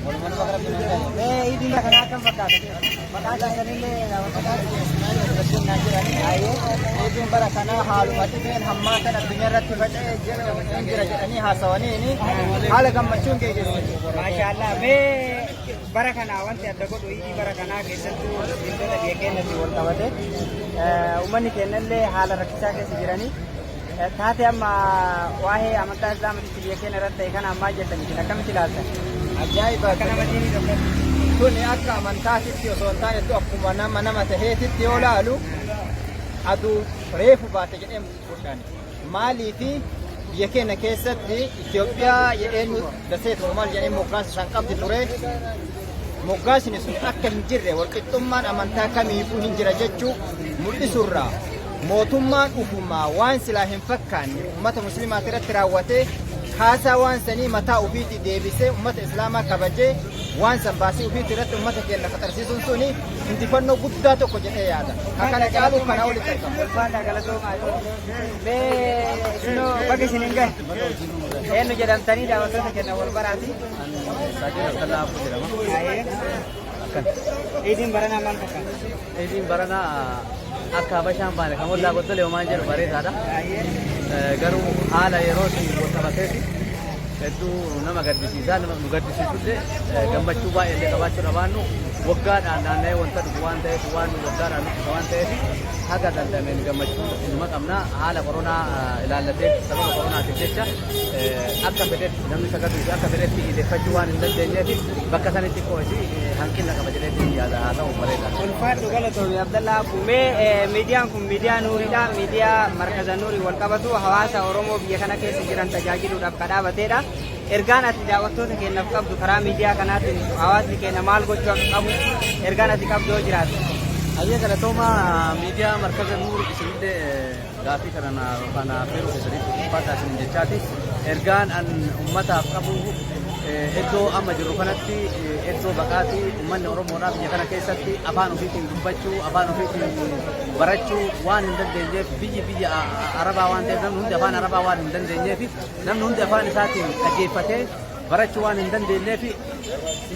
Mee iidiin bara kanaa akkam fakkaata? Maqaa keessanillee Ayyee. Iidiin bara kanaa haaluma dhibeen hammaa kan addunyaa irratti faca'ee jira jedhanii haasawaniini haala gammachuun geggeessan. Maashaallah. Mee bara kana wanti adda godhu iidii bara kanaa keessattuu musliimtota biyya keenyatti wal qabate uummanni keenyallee haala rakkisaa keessa jiranii taatee amma waa'ee amantaa islaamatitti biyya keenya irratti ta'e kana ammaa jettan isin akkamitti ilaaltan? Ajaa'iba! Akka nama diinii tokkotti. Kuni akka amantaatitti osoo hin taane akkuma nama nama taheetitti yoo laalu aduu reefu baate jedhee fudhan. Maaliifi biyya keenya keessatti Itoophiyaa jedheen daseetuma maal jedheen moggaasa isaan qabdi ture. Moggaasni sun akka hin jirre walqixxummaan amantaa kamiifuu hin jira jechuu mul'isurraa mootummaan ufumaa waan silaa hin fakkaanne ummata musliimaati irratti raawwatee kaasaa waan sanii mataa ufiitii deebisee ummata islaamaa kabajee waan san baasii ufiitii irratti ummata keenya faxarsiisuun suni injifannoo guddaa tokko jedhee yaada. Ka kana caaluu kana olitti argama. Ulfaadhaa galatoomaa. Mee isinoo baga isin hin gahe. Eenyu jedhamtanii daawwattoota keenya wal baraati. Saajin Abdallaa Abuu jedhama. Ayyee. Akkan. Iidiin baranaa maal fakkaata? Iidiin baranaa akka Habashaan baane kan ollaa goddolee homaan jedhu bareedaadha. Ayyee. Garuu haala yerootiin wal qabateeti hedduu nama gaddisiisa. Nama nu gaddisiisullee gammachuu baay'ee illee qabaachuu dhabaannu waggaadhaan naanna'ee wanta dhufu waan ta'eef waan waggaadhaan dhufu waan ta'eef haga danda'ameen gammachuu numa qabna. Haala koronaa ilaallatee sababa koronaatiif jecha akka fedhetti namni sagaduu fi akka fedhetti iideffachuu waan hin dandeenyeef bakka sanitti xiqqoo isii hanqina qaba jedheetiin yaada haa ta'u bareeda. Ulfaadhu galatoomi Abdallaa Abbuu. Mee miidiyaan kun miidiyaa Nuuriidha. Miidiyaa markaza Nuurii wal qabatu hawaasa Oromoo biyya kana keessa jiran tajaajiluudhaaf kan dhaabateedha. Ergaan ati daawwattoota keenyaaf qabdu karaa miidiyaa kanaatiin hawaasni keenya maal gochuu akka qabu ergaan ati qabdu yoo jiraate. Hayyee galatooma miidiyaa markaza Nuur isinillee gaaffii kana kana affeeruu keessaniif ulfaadhaa isinin jechaati. Ergaan an ummataaf qabu iddoo amma jirru kanatti iddoo baqaati ummanni Oromoodhaa biyya kana keessatti afaan ofiitiin dubbachuu afaan ofiitiin barachuu waan hin dandeenyeef biyyi biyya Arabaa waan ta'eef namni hundi afaan Arabaa waan hin dandeenyeef namni hundi afaan isaatiin dhaggeeffatee barachuu waan hin dandeenyeef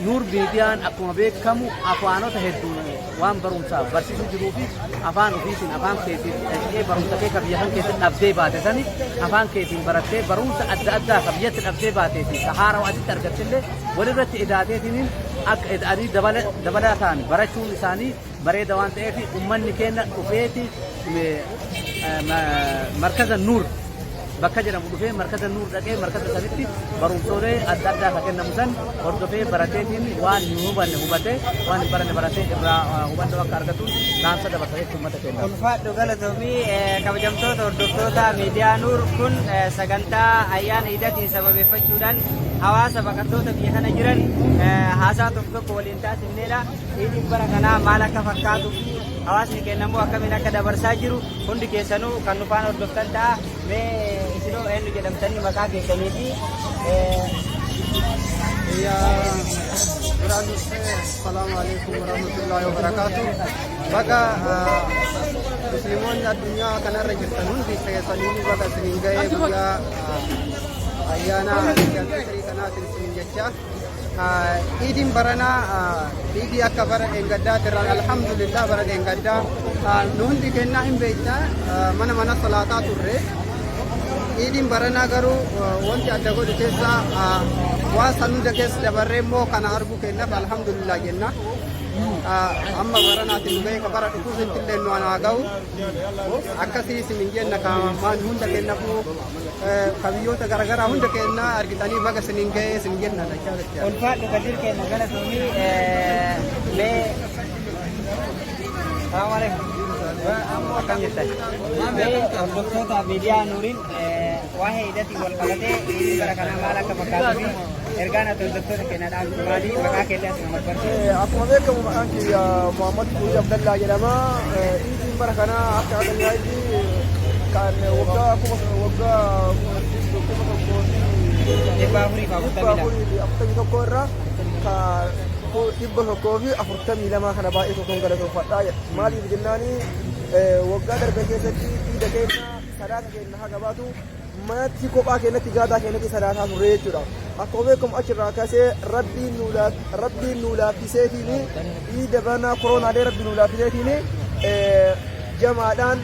Nuur Miidiyaan akkuma beekamu afaanota hedduu waan barumsaaf barsiisuu jiruu fi afaan ofiitiin afaan keetiin dhaqxee barumsa kee ka biyya kan keessatti dhabdee baate sani afaan keetiin barattee barumsa adda addaa ka biyyatti dhabdee baatee fi ka haarawa asitti argattillee walirratti idaateetiniin akka ida'anii dabalataan barachuun isaanii bareeda waan ta'eef ummanni keenya dhufeeti markaza Nuur bakka jedhamu dhufee markaza Nuur dhaqee markaza sanitti barumsoolee adda addaa ka kennamu san hordofee barateetiin waan hin hubanne hubatee waan hin baranne baratee irraa hubannoo akka argatu dhaamsa dabarsa jechuun uummata keenyaaf. Ulfaadhu galatoomii kabajamtoota hordoftoota miidiyaa Nuur kun sagantaa ayyaana iidatiin sababeeffachuudhaan hawaasa baqattoota biyya kana jiran haasaa tokko tokko waliin taasifneedha. Iidiin bara kanaa maal akka fakkaatuu fi hawaasni keenya immoo akkamiin akka dabarsaa jiru hundi keessanuu kan nu faana hordoftan ta'a. Mee isinoo eenyu jedhamtanii maqaa keessanii fi Duraan dursee assalaamu alaikum warahmatullahi wabarakaatu. Baga musliimoonni addunyaa kanarra jirtan hundi keessanii baga isiniin ga'ee guyyaa ayyaana Iidil kanaatiin isiniin jecha. Iidiin baranaa iidii akka bara dheengaddaati irraan alhamdulillah bara dheengaddaa nu hundi kennaa hin beekna mana mana salaataa turre. Iidiin baranaa garuu wanti adda godhu keessaa waan san hunda keessa dabarree immoo kana arguu kennaaf alhamdulillah jenna. Amma baranaatiin nu ga'e ka bara dhufuusitti illee nu haa ga'u. Akkasii isin jenna ka maan hunda kennafuu ka biyyoota garaagaraa hunda kennaa argitanii baga isiniin ga'ee isin jenna dachaa dachaa. Ulfaadhu Kadir keenya galatoomii mee Salaamu alaikum. Akkam jirtan? Mee hordoftoota miidiyaa Nuuriin waa'ee iidatiin wal qabatee iidii bara kanaa maal akka fakkaatuu fi ergaan ati hordoftoota keenya dhaamtu maali? Maqaa keellee asuma barbaachisa. Akkuma beekamu maqaan kiyya Muhammad Kuuyi Abdallaa jedhama. Iidiin bara kanaa akka addunyaatti kan waggaa kuma waggaa 1441 irraa ka 142 kana baay'ee tokkoon galatoonfadhaa jedha. Maaliif jennaani waggaa darbe keessatti iida keenya salaata keenya haga baatu Manatti kophaa keenyatti gaadaa keenyatti salaataa turre jechuudha. Akkuma beekamu achirraa kaasee rabbiin nu laaffiseetiin iida baranaa koronaalee rabbiin nu laaffiseetiin jamaadhaan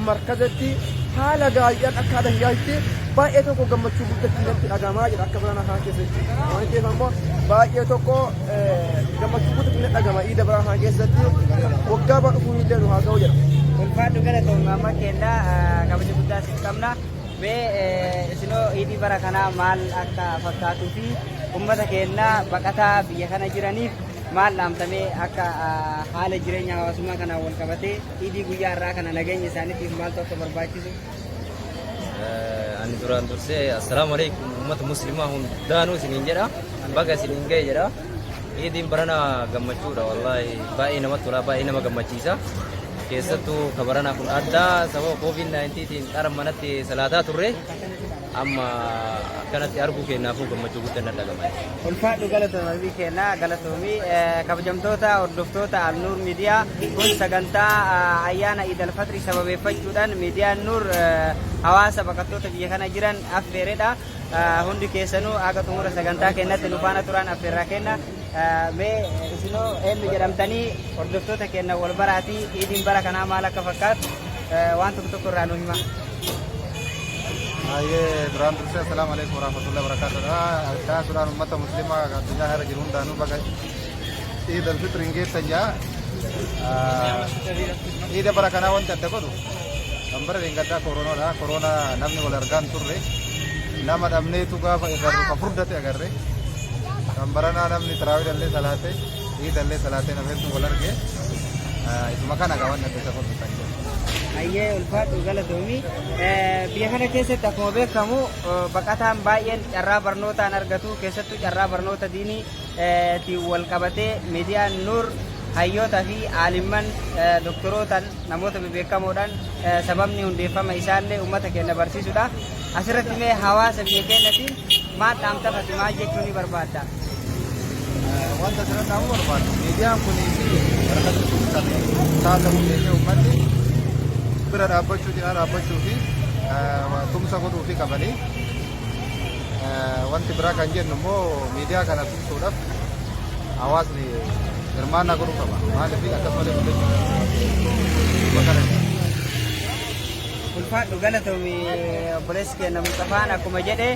markazatti haala gaariidhaan akka haala hiyyaatti baay'ee tokko gammachuu guddatti natti dhagahamaa jira akka baranaa kana keessatti. Waan ta'eef ammoo baay'ee tokko gammachuu guddatti natti dhagahama iida baranaa kana keessatti waggaa bara dhufuun illee nu haa ga'u jedha. Ulfaadhu, galatoomii. Amma keenya kabaja guddaa siif qabna. Mee isinoo iidii bara kanaa maal akka fakkaatuu fi uummata keenya baqataa biyya kana jiraniif maal dhaamtamee, akka haala jireenya hawaasummaa kanaan wal qabatee iidii guyyaa har'aa kana nageenya isaaniitiif maaltu akka barbaachisu? Ani duraan dursee assalaamu alaikum, uummata muslimaa hundaanuu isiniin jedha, baga isiniin ga'e jedha. Iidiin barana gammachuudha, wallaahi baay'ee namatti tola, baay'ee nama gammachiisa. Keessattuu ka baranaa kun addaa, sababa COVID-19tiin qara manatti salaataa turre, amma akkanatti arguu keenyaafuu gammachuu guddaan nan dhagama. Ulfaadhu, galatoomii keenya, galatoomii. Kabajamtoota hordoftoota Alnuur Miidiyaa, kun sagantaa ayyaana Iid Alfatrii sababeeffachuudhaan miidiyaan Nuur hawaasa baqattoota biyya kana jiran affeeredha. Hundi keessanuu akka xumura sagantaa keenyatti nu faana turan affeerraa kenna. Mee isinoo eenyu jedhamtanii hordoftoota keenya wal baraatii, iidiin bara kanaa maal akka fakkaatu waan tokko tokko irraa nu hima. Baay'ee duraan dursee assalaamu alaikum warahmatullahi wabarakatuh. Akkaan suuraan uummata muslimaa addunyaa irra jiru hundaanuu baga Iid al-Fitr geessan jaa. Iida bara kanaa wanti adda godhu kan bara dheengaddaa koronaadha. Koronaa namni wal argaan turre, nama dhabneetu gaafa agarru ka furdate agarre. Kan baranaa namni taraawii salaate, iidallee salaatee, nama hedduu wal arge. Isuma kana gaa wanti adda isa godhu kan jedhu. Hayyee, ulfaadhu, galatoomii. Biyya kana keessatti akkuma beekamu baqataan baay'een carraa barnootaan argatu, keessattuu carraa barnoota diinii tiin wal qabatee miidiyaan Nuur hayyoota fi aalimman, doktorootaan, namoota bebeekamoodhaan sababni hundeeffama isaallee uummata keenya barsiisudha. Asirratti mee hawaasa biyya keenyatiin maal dhaamtafati, maal jechuu ni barbaadda? Wanta asirratti dhaamuu barbaadu, miidiyaan kunii fi barakatni kun kan taasifamu beekee uummanni bira dhaabbachuu, cinaa dhaabbachuu fi tumsa godhuu fi qabanii. Wanti biraa kan jennu immoo miidiyaa kana tumsuudhaaf hawaasni hirmaannaa godhuu qaba. Maaliif akkasumallee guddachuu kana. Ulfaadhu, galatoomi. Obboleessi keenya Mustafaan akkuma jedhe,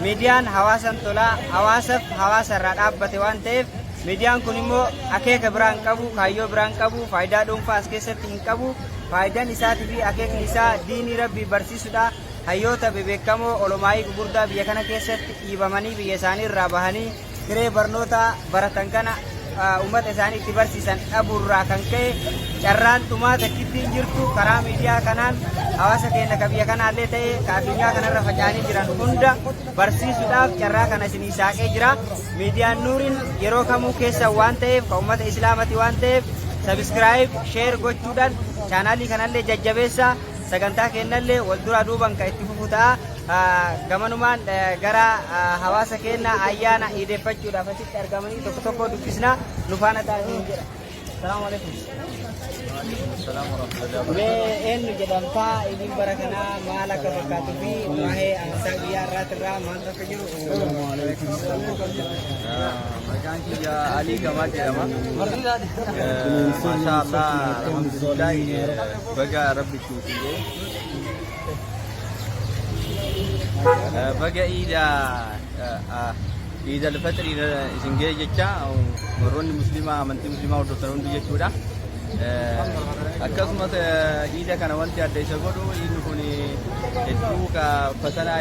miidiyaan hawaasan tolaa, hawaasaaf hawaasa irraa dhaabbate waan ta'eef, miidiyaan kun immoo akeeka biraan qabu, kaayyoo biraan qabu, faayidaa dhuunfaa as keessatti hin qabu. Faayidaan isaatii fi akeekni isaa diinii rabbii barsiisudha. Hayyoota bebeekamoo, olomaayii gugurdaa biyya kana keessatti dhiibamanii biyya isaanii irraa bahanii hiree barnoota baratan kana uummata isaanii itti barsiisan dhabuurraa kan ka'e, carraan dhumaa takkittiin jirtu karaa miidiyaa kanaan hawaasa keenya ka biyya kanaallee ta'e ka addunyaa kanarra faca'anii jiran hunda barsiisuudhaaf carraa kana isinii saaqee jira. Miidiyaan Nuuriin yeroo kamuu keessa waan ta'eef, ka uummata islaamati waan ta'eef, subscribe, share gochuudhaan chaanaalii kanallee jajjabeessa. Sagantaa keenyallee wal duraa duuban kan itti fufu ta'a. Gamanumaan gara hawaasa keenya ayyaana iideeffachuudhaaf asitti argamanii tokko tokko dubbisna, nu faana ta'anii jedha. Salaamu alaikum. Mee eenyu jedhamtaa, iidiin bara kanaa maal akka fakkaatuu fi waa'ee amantaa guyyaa har'aatirraa maaltu akka jiru? Maqaan kiyya Alii Gamaa jedhama. Maashaa Allah, alhamdulillah, baga rabbi ittiin ga'e. Baga iida al-fixrii isin ga'e jecha warroonni musliimaa amantii musliimaa hordoftan hundi jechuudha. Akkasumas iida kana wanti adda isa godhu, iidni kun hedduu ka fatanaa